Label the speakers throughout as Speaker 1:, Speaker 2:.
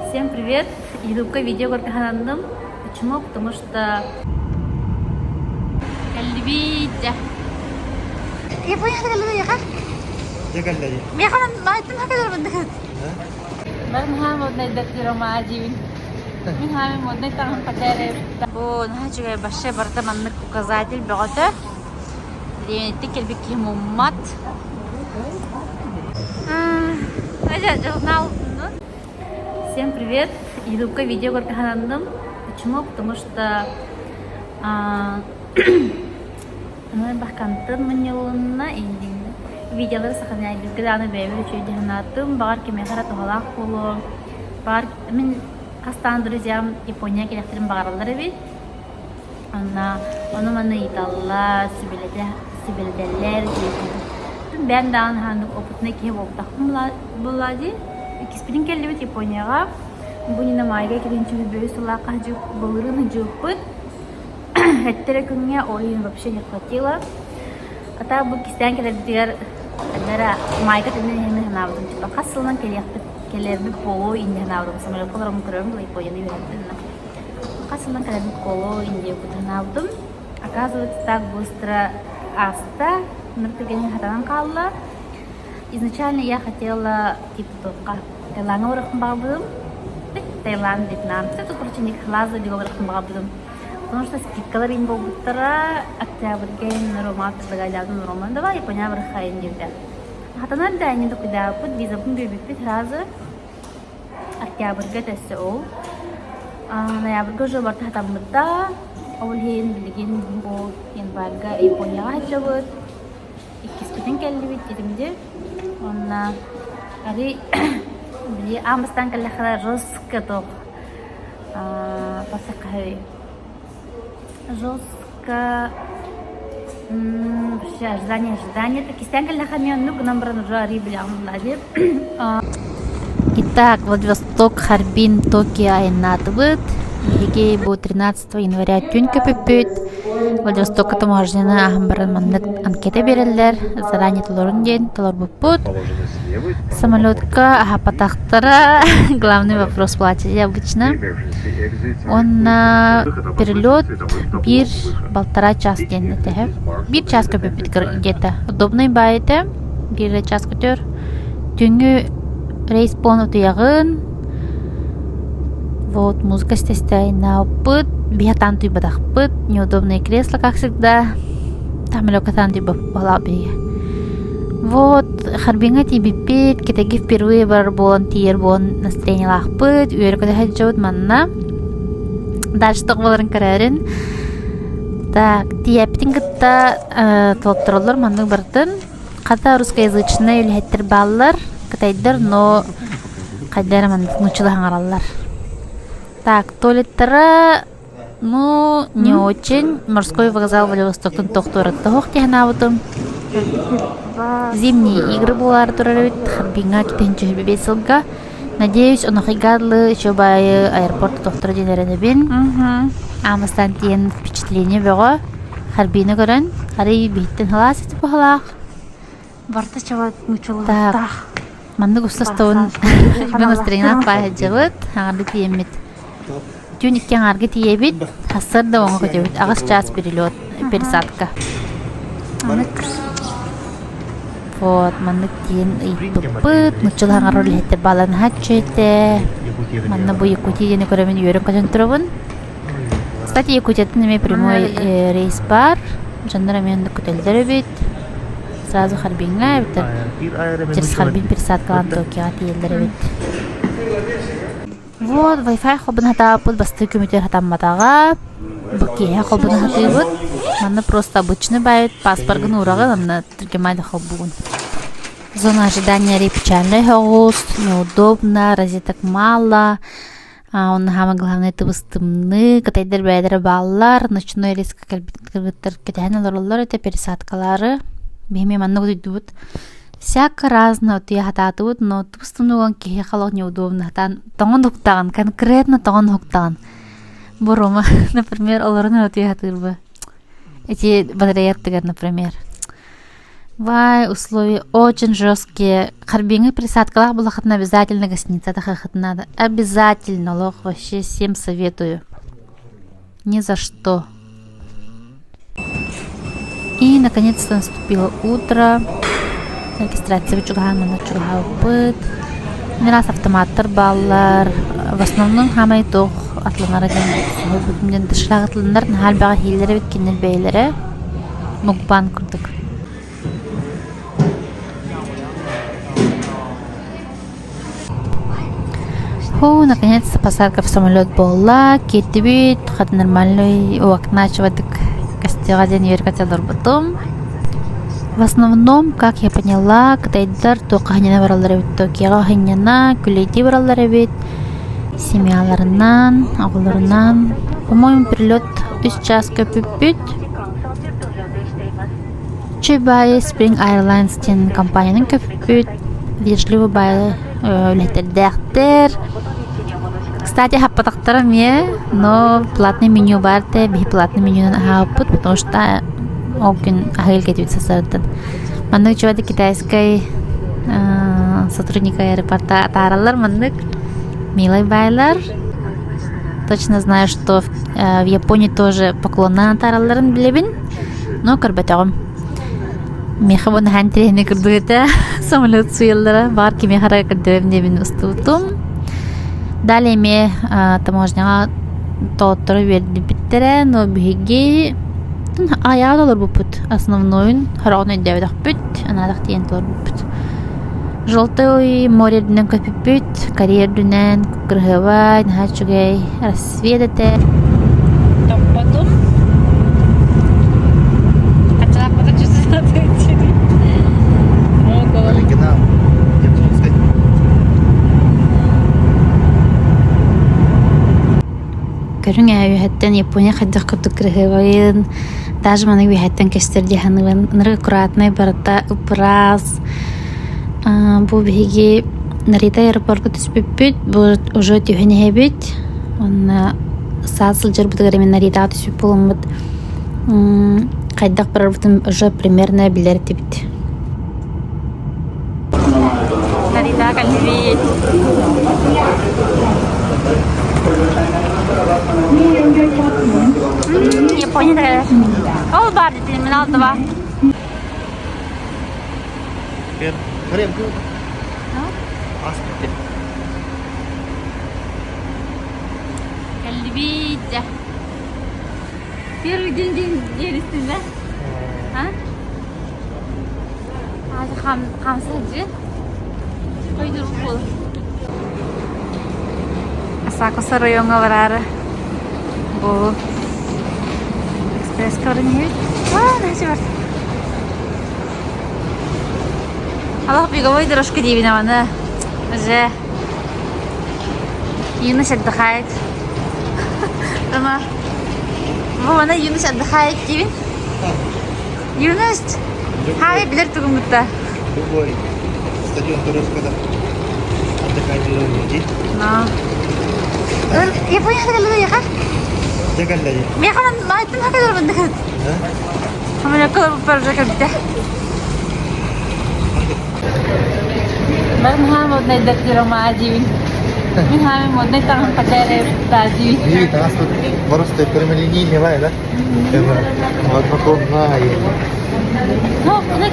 Speaker 1: Всем привет! Ютубка видео көргөһөннүм. Почему? Потому что кэллибит. Япония кэллибит яха.
Speaker 2: Дьэ кэллэри.
Speaker 1: Миэхэ майтын хакалар бандыгыт. Бар наһаа моднай даттирома диибин. Мин хаамин моднай таҥаһым хатээрэ. Бу наһаа үчүгэй вообще барыта маннык указатель бөҕөтө. Ленинтик кэлбит киһи муммат. Журнал. Всем привет! Ютубка видео көргөһөннүм. Почему? Потому что бахкантын мунньулунна видеолары сохраняйбыкка даҕаны бэйэбэр үчүгэй дии санаатым. Баҕар кимиэхэ эрэ туһалаах буолуо. Баҕар мин хастаан друзьям Япония кэлиэхтэрин баҕараллар эбит. Онно ону-маны ыйыталлар, сүбэлэтэ сүбэлэтэллэр диэн. Бэйэм даҕаны хааннык опытнай киһи буолбатахпын буоллаа дии. Иккиспитин кэллибит Японияҕа. Бу Нина Майга кэлин сүүрбэһис сыллаахха былырыын сылдьыбыппыт. Эттэрэ күҥҥэ ол иһин вообще не хватило. А так бу кистээн кэлэрбитигэр эрэ Майга төннөн иһэммин санаабытым. Типа хас сылынан кэлиэхпит кэлэрбит буолуо инньэ санаабытым. Самолетка олороммун көрөрүм була Японияны үөһэттэн. Хас сылынан кэлэрбит буолуо инньэ санаабытым. Оказывается, так быстро ааста. Ныр түргэнник хатанан хаалла. Изначально я хотела типа туохха Таилаҥҥа барыахпын баҕарбытым. Таиланд, Вьетнам. Все тут короче лаза диэн барыахпын баҕарбытым. Потому что скидкалар им буолбуттара. Октябрьга Рома предлагали Рома давай Япония барыаххайын диэбитэ. Хатанар да иннин токуйдаабыппыт, визабын биэрбиппит сразу. Октябрьга өссө ол. Ноябрьга уже барыта хатаммыта. Ол иһин билигин бу январьга Японияҕа сылдьабыт. Иккиспитин кэллибит дьитимди. Уонна арый били аан бастаан кэллэххэ жестко туох пасакаһый жестко вообще ожидание ожидание кистээн кэллэххэ эмиэ оннук гынан баран уже арый билэҕин булла
Speaker 3: Итак, Владивосток, Харбин, Токио айаннаатыбыт. Биһиги бу 13 января түүн көпүппүт. Владивостокка таможняны ааһан баран маннык анкета биэрэллэр. Заранее толорун диэн толорбуппут. Самолетка аһаппатахтара. Главный вопрос платили обычно. Уонна перелет биир полтора час диэн этэ. Биир час көпүппүт где-то. Удобный баайы этэ. Биир час көтөр. Түүҥҥү рейс буолан утуйаҕын. Вот музыка истэстээйнаабыппыт, биһи атаан утуйбатахпыт, неудобное кресло, как всегда. Самолёкка атаан утуйбаппыт биһиги. Вот Харбиҥҥа тиийбиппит, Кэтэги впервые барар буолан тиийэр буолан настроениелаахпыт, үөрэ-көтө сылдьабыт манна. Дальше тоҕо буоларын көрөөрүн. Так, тиийээппитин кытта толоттороллор маннык барытын. Хата русскоязычнай үлэһиттэр бааллар, кытайдар, но хайда эрэ маннык нууччалыы саҥараллар. Так, туалеттара, ну, не очень. Морской вокзал Владивостоктан тохтууратта суох дии санаабытым. Зимние игры буолаары турар эбит Харбиҥҥа китэһинчэ сылга. Надеюсь, онохойга дылы еще баайы аэропорт тохторо диэн эрэнэбин. Аамастаан тиийэн впечатление бөҕө. Харбины көрөн, арый биһиттэн халаас ити баһылаах.
Speaker 1: Барыта чаба нуччалыахтаах.
Speaker 3: Маннык устастабын бүгүн настроениелаах баайдьабыт, аҥарды тиийэммит. Түүн икки аҥаарга тиийэбит, сарсыарда оҥо көтөбүт. Аҕыс чаас перелет, пересадка. Вот, маннык диэн ыйыппыппыт, нуччалыы аҥар үлэһиттэр бааланаһааччы этэ. Манна бу Якутия диэни көрөмүн үөрэн-көтөн турабын. Кстати, Якутияттан эмиэ прямой рейс баар. Дьоннор эмиэ оннук көтөллөр эбит. Сразу Харбиҥҥа эбэтэр через Харбин пересадкалаан Токиоҕа тиийэллэр эбит. Вот, Wi-Fi холбоно сатаабыппыт бастакы күммүтүгэр сатамматаҕа. Бу киэһэ холбоно сатыыбыт. Манна просто обычный баайыт паспоргын уураҕын, онно түргэмай да холбуугун. Зона ожидания печальный соҕус, неудобно, розеток мало. Онно саамай главное тыбыс-тымныы, кытайдар бэйэлэрэ бааллар, ночной рейска кэлбит кыргыттар кэтэһэн олороллор этэ пересадкалаары. Биһи эмиэ маннык утуйдубут. Всяко разно утуйа сатаатыбыт, но тыбыс-тымныы буолан киһиэхэ олох неудобно сатаан тоҥон уһуктаҕын, конкретно тоҥон уһуктаҕын. Бу Рома, например, олорон эрэ утуйа сатыыр бу. Эти батарея аттыгар, например. Вай, условия очень жесткие. Харбиҥҥа пересадкалаах буоллаххытына обязательно гостиница тахыаххытын надо. Обязательно, олох вообще всем советую. Ни за что. И наконец-то наступило утро. Регистрация чугаһаан манна чугаһаабыппыт. Мин автоматтар бааллар. В основном хаамай туох атланара диэн соһуйбутум диэн доширак атланар наһаа элбэҕи иһииллэр эбит кинилэр бэйэлэрэ. Мукбан курдук. Фу, наконец-то посадка в самолет буолла. Киирдибит, хата нормальный у окна чыбадык костюга диэн үөрэ олорбутум. В основном, как я поняла, кытайдар туохха сынньана бараллар эбит Токиоҕа сынньана, күлэйдии бараллар эбит. Семьяларынан, оҕолорунан. По-моему, перелет үс час көппүппүт. Чебай Spring Airlines диэн компаниянан көппүт, вежливый баайы үлэһиттэрдээхтэр. Кстати, хаппатахтара эмиэ, но платный меню баар этэ, биһи платный менюнан аһаабыппыт, потому что ол күн аһыы илгэтибит сарсыардан. Маннык чугада китайскай сотрудник аэропорта атаараллар маннык милый баайлар. Точно знаю, что в Японии тоже поклоннаан атааралларын билэбин. Но көрбөтөҕүм. Миэхэ бу наһаа интэриэһинэй курдук этэ. Самолет суйаллара. Баҕар кимиэхэ эрэ көрдөрөм диэбин устубутум. Далее эмиэ таможняҕа тоҕотторо үөрдүбүттэрэ, но биһиги айаҕа толорбуппут. Основнойун хороҕун өйдөөбөтөхпүт, анаатах тиийэн толорбуппут. Желтый море үрдүнэн көппүппүт, Корея үрдүнэн кырыһыабай, наһаа үчүгэй рассвет этэ.
Speaker 1: Топпотум. Хачалаахпыта
Speaker 2: Оригинал. Японский.
Speaker 3: Көрүҥ ээ үөһэттэн Япония хайдах курдук кырыһыабайын, даже маны үөһэттэн көстөр дии саныыбын. Ынырык аккуратнай барыта ып-ыраас. Бу биһиги Нарита аэропорка түспүппүт, бу уже түһэн иһэбит. Уонна саас сылдьарбытыгар именно Наритаҕа түспүт буоламмыт хайдах барарбытын уже примерно билэр этибит.
Speaker 1: Нарита кэллибит. Япония Ол бар терминал 2.
Speaker 2: Крем
Speaker 1: Кэллибит. Первый день день день үстүндэ. А? Хамсылжы. Ойдурук буол. Асакуса райоҥҥа бараары бу экспресска баран иһэбит. Аа, наһаа бар. Алах беговой дорожка диибин аны уже юность отдыхает. Рома, Вова, юность отдыхает диибин. Юность? Хай билэр тугуммутта.
Speaker 2: Любой стадион Турецкада отдыхать люди.
Speaker 1: Но. Япония хакалыга яха?
Speaker 2: Дәгәлләй.
Speaker 1: Меха майтын хакалар бандык. Хамына кылып кэлбитэ. Бар наһаа моднайдар диромаа диибин. Мин хаамин моднай таҥаһын патээрэ диибин.
Speaker 2: И нас тут просто прямолинейный лай, да? Однокомная.
Speaker 1: Ну, кына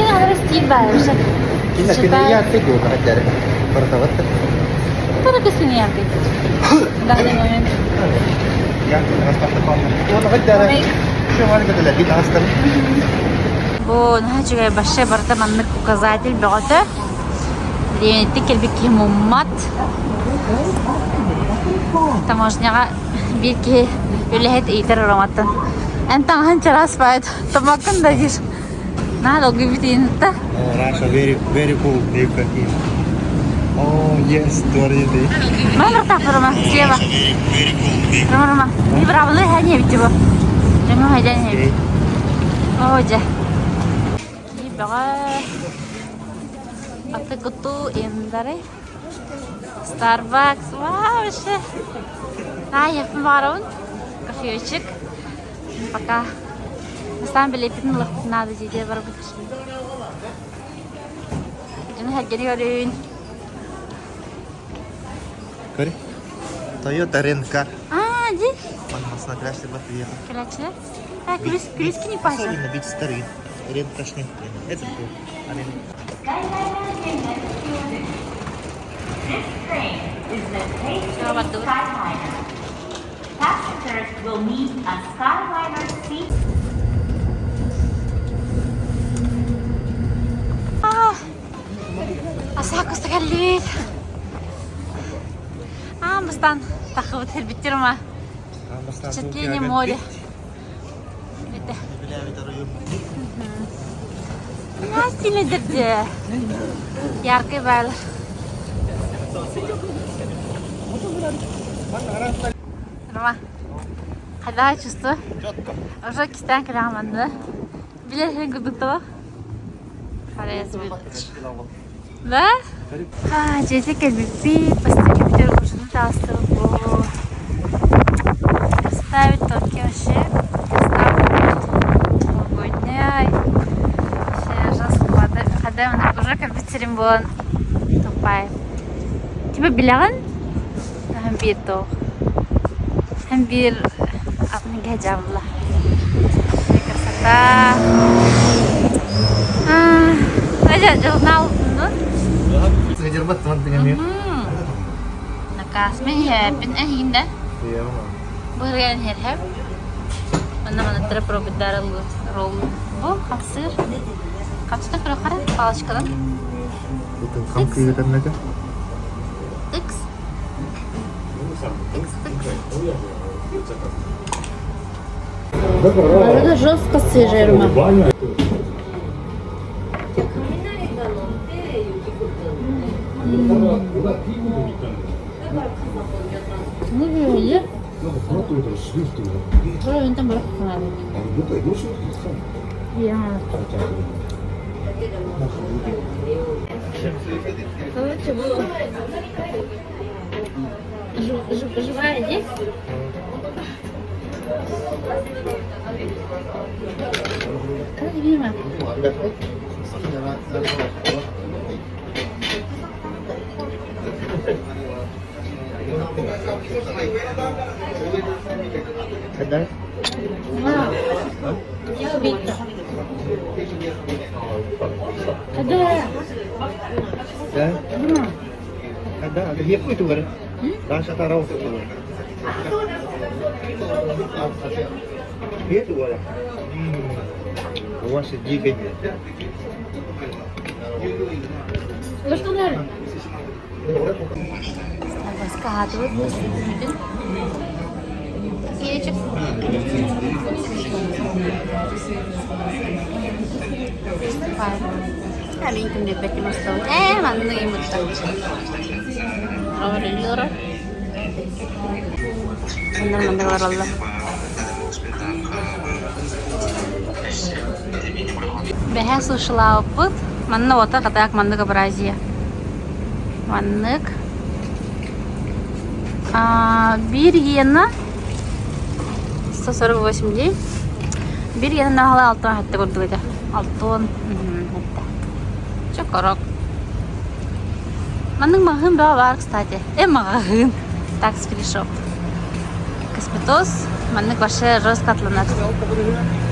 Speaker 1: стиль баар уже.
Speaker 2: Кине кине я хотя Бартаватта.
Speaker 1: Только синяки. В данный момент.
Speaker 2: Я
Speaker 1: Бу наһаа үчүгэй вообще барыта маннык указатель бөҕөтө. Дэриэбинэттэн кэлбит киһи муммат. Таможняҕа биир киһи үлэһит ыйытар Роматтан. Эн таҥаһын чараас баайт, томмоккун да диир. Наһаа долгуйбут иһин
Speaker 2: Russia very very cool Oh yes, творите.
Speaker 1: Мамыр Рома, слева. Рома, Рома. Не бравлы, а не ведь его. Рома, хайдан не. О, дьэ. Бөҕө аты куту индары. Starbucks, вау, вообще. Ай, баҕарабын. Кофеечек. Пока. Бастаан билиэппитин ылыахпытын наада дии барбыт. Дьону-сэргэни көрүн.
Speaker 2: Көрү. Toyota Rent-Car.
Speaker 1: А, ди.
Speaker 2: Манна красиво приехал.
Speaker 1: Кэлээччилэр. А, күлүс, күлүс кини паша.
Speaker 2: Особенно бит старый. Рент-кашни. Это был.
Speaker 1: Все, бардыбыт.
Speaker 4: Passengers will need a Skyliner seat
Speaker 1: Асакуста кэллибит. Аан бастаан таххыбыт хэлбиттэр ма. Впечатление море. Это. Настя Яркий баал. Рома, хайдах чувство? Уже кистээн кэлэҕин манна. Билэр иһин курдук тоҕо? Да? Дьиэтэ кэлбиппит, постелибитигэр ужины таастыбыт бу. Ставить Токио вообще. Новогодняй. Вообще жестко. Хада уже компьютерим буолан тупай. Типа билэҕин? Һэн биир туох. Һэн биир атын кэһэ Красота. Журнал Накаас мин иһэппин эһиин да быһырган иһэрхэп Манна манаттара пробуйдара ролл бу хапсыр хапсыта көрө хара палочканан
Speaker 2: Хам кыйытарнaka.
Speaker 1: Тыкс. Тыкс, тыкс. Это жестко свежая рыба. Ну, видели? Короче, было живая здесь. Как любимая.
Speaker 2: Когда?
Speaker 1: Я убита. Когда?
Speaker 2: Да? Когда? Hiệp itu kan? Rasa tarau itu kan. Hiệp itu kan. Awas jika.
Speaker 1: Скатывают Киечек. Аминкин биппэти мастабыт. Ээ, маннык иммуттар. Роллор. Мандар мандар бараллар. Бэһэ сушилаабыппыт. Манна уота хатаак маннык абразия. Маннык. Биир иена 148 дии. Биир иена наһала алтан хатта курдук этэ. Алтон хатта. Чокорок. Маннык маҕаһыын бөҕө баар, кстати. Э, маҕаһыын. Tax free shop. Косметоз. Маннык вообще жестко атланар.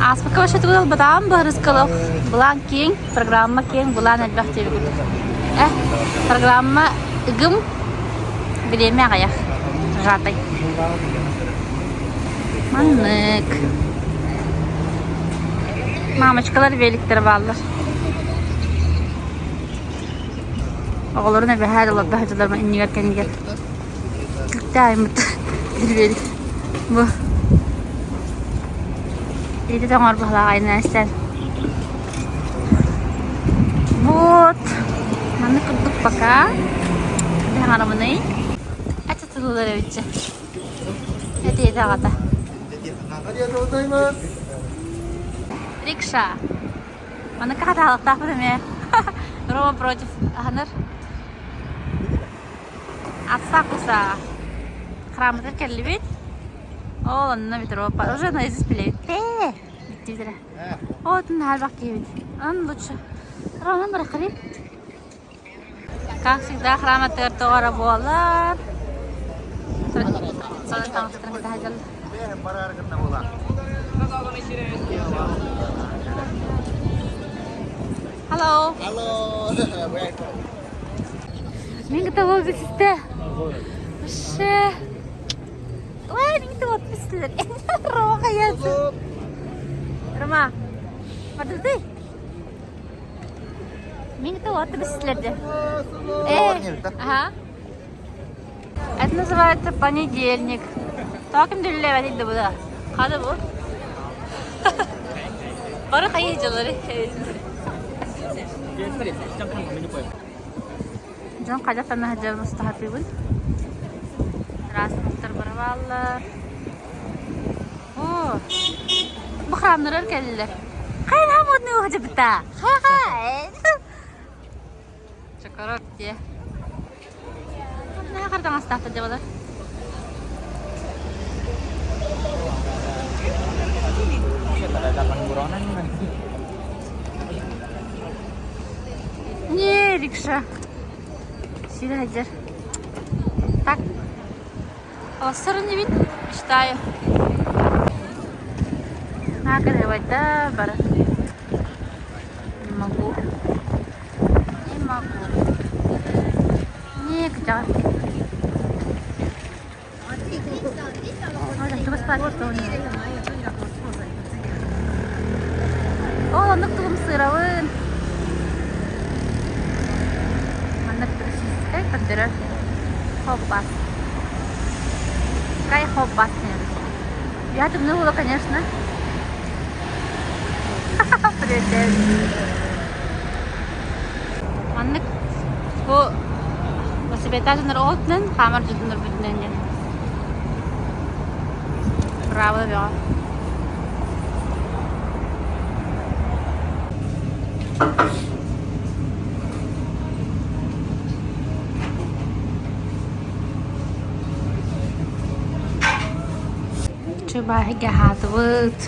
Speaker 1: Ааспыкка вообще тугу ылбатаҕым быһарыскалах. Былаан киэҥ, программа киэҥ, былаан элбэх диэбит. Э, программа ыгым, бириэмэ аҕыйах. Сжатай. Маннык. Мамочкалар великтэр бааллар. Оҕолорун эбэһээт олордо сылдьаллар иннигэр кэннигэр. Кыттааймыт билбэт. Бу Ити тоҥор быһалаах айнаастан. Вот. Маннык курдук пока. Хаҥарамыный. Ача тыллар эбитчэ. Этиэтэ аҕата. Рикша. Маннык хатаалыктаахпыт эмиэ. Рома против аһынар. Assa-куса храммытыгар кэллибит. Ол онно метро уже наизусть билэбит. Ээ, бүттүбүт эрэ. Оо, наһаа элбэх киһибит. Онон лучше. Роман бараххарый. Как всегда храм аттыгар тоҕо эрэ буолар. Сонун таҥастарын кытта сылдьаллар. Hello.
Speaker 2: Hello.
Speaker 1: Мин кытта буол билсистэ. Вообще. Ой, мин кытта вот билсилер. Рома хайасы. Рома. Подожди. Мин кытта вот билсилер де. Э, ага. Это называется понедельник. Тоҕо ким дүллээбэтий да бу Хада бу. Бары хайыы дьыллары. Дьон хайдах танаһа дьон устаһатыыбын. Араас омуктар бары бааллар. О, бу храмнарар кэллилэр. Хайа модный уһадьыбыта. Ха-ха. Чокорок дии. Наһаа таҥастаахтар дьабалар. Не, рикша. Сири сылдьар. Так. Олсорун эбит, мечтаю. Наһаа кыһыыбайда бары. Не могу. Не могу. Не, кытаҕа. Ол оннук тугум сыырабын. Маннык туристическай көрдөрөр хоппас. Кай хоппас Я тымныы буолла, конечно. Привет. Маннык бу велосипедтаах оҕотунан хаамар дьоннор бүтүнэн диэн. Браво бөҕө. Чубааһыга аһаатыбыт.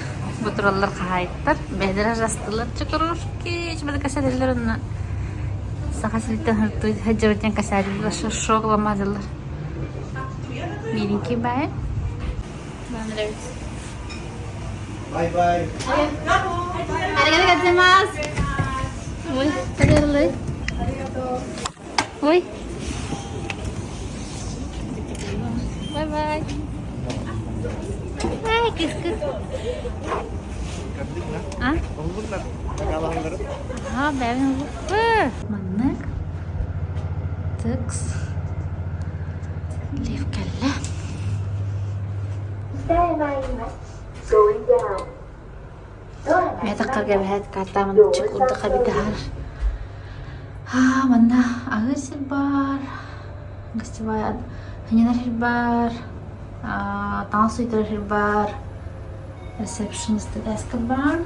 Speaker 1: Бу тураллар хаһаайыттар. Бэйэлэрэ астылар чокурушки. Чубада кэсэлэллэр онно Саха сириттэн сылдьабыт диэн кэсээлилэр шок ламаадылар. Мииринки баайы.
Speaker 2: Bye bye.
Speaker 1: ありがとうございます。Ой, Ой. Bye bye. Ай, кыс-кыс. А? Ага, бэйэбин ылбыппыт. Маннык. Тыкс. Лифт кэллэ. Миэтэххэ эбэһээт картаамын чукурдук эбитэ Аа, манна аһыы сир баар, гостевая сынньанар сир баар, таҥас сууйтарар сир баар, ресепшенист этээскэ баар,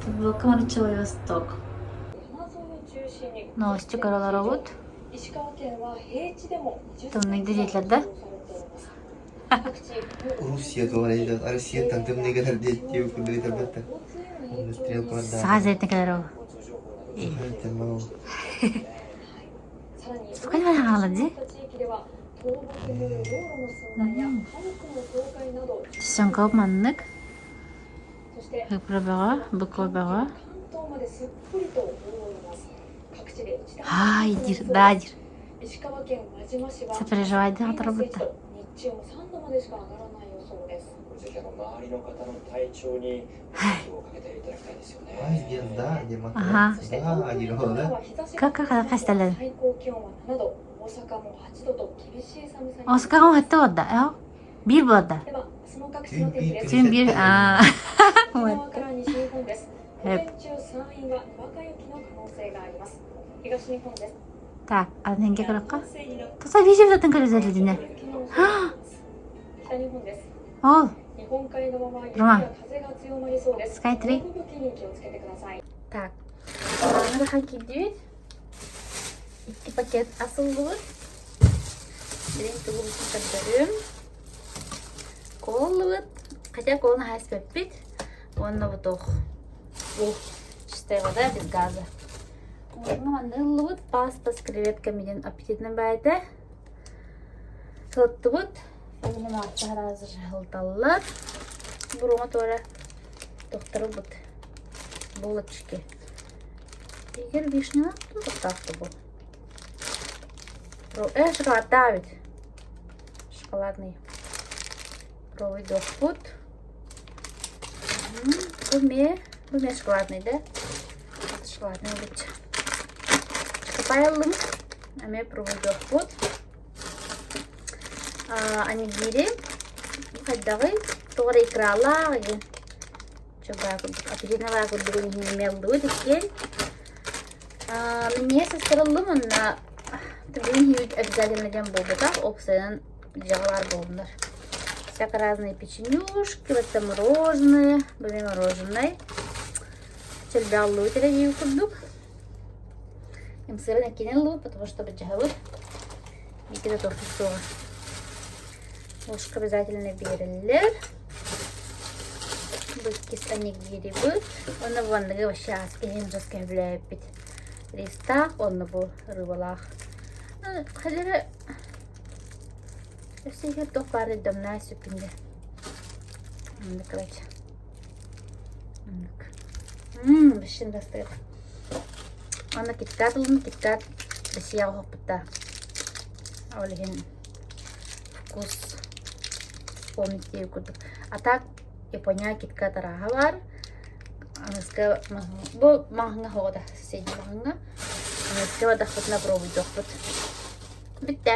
Speaker 1: футболка Восток. Новости көрө олоробут. Тымныйда диэтилэр да?
Speaker 2: Руссия туһунан Россияттан тымныыга диэки курдук
Speaker 1: Саха сириттэн кэлэр ол. Сколько хаалла дии? Саҥкалып маннык Ыпра бөҕө, быкова бөҕө. Ай диир, да диир. Сопереживайдыы хаторобут да. Аха. Как хасталын? Оскаҕа уһатта буолда, ээ? Биир буолда. Түүн биир аа Эп. Так, аны инге көрөххө. Тоса вижу көрөзөлүдүнэ. Ол. Рома. Sky 3. Так. Аны киирдибит. Икки пакет асыллыбыт. Билин тугу көрдөрүм. Коллубут. Хотя колун хаспеппит. Уонна бутух. Бу чистая вода без газа. Уонна манна ыллыбыт паста с креветками диэн аппетитный баайда. Сылыттыбыт. Уонна мааттаһар сылталлар. Буруҥа туора тохторубут. Булочки. Егер вишня тохтаахты бу. Шоколадтаах эбит. Шоколадный. Пробуйдуохпут. Бу эмиэ, бу эмиэ шоколадный да? Шоколадный лучше. Чокопай ыллым. Эмиэ пробуйдуохпут. Онигири. Хайдаҕый? Тоҕо эрэ икралаах игин. Чобаа курдук, апельсиновая курдугун иһин эмиэ ыллыбыт иккиэн. Минньигэс астарыллым уонна бүгүн иһибит обязательно диэн буолбатах, уопсайынан дьиэҕэ баар буоллуннар. Всяко разные печенюшки, вот мороженое, били мороженое. Чөлбөҕүллубут эрэ диир курдук. Ымсыыран эккинэн ыллыбыт, потому что быдьаһабыт. Икки да туохпут суоҕа. Ложка обязательно биэрэллэр. Бу иккис онигирибыт. Уонна бу вообще ааска иһин дьос кэһэбилээбиппит. Ристаах, онно бу рыбалаах. Хэлэрэ өссө иһэр туох баар өйдөмнөө сүппүндэ. Оннук короче. Оннук. Ммм, вообще бастык. Аны киткат ылым, киткат Россияҕа оһохпутта. Ол иһин вкус вспомнить диир курдук. А так Япония киткат арааһа баар. Аныска бу маҥаһыҥҥа оҕото соседний маҥаһыҥҥа. Аныска бардахпытына пробуйдуохпут. Бүттэ.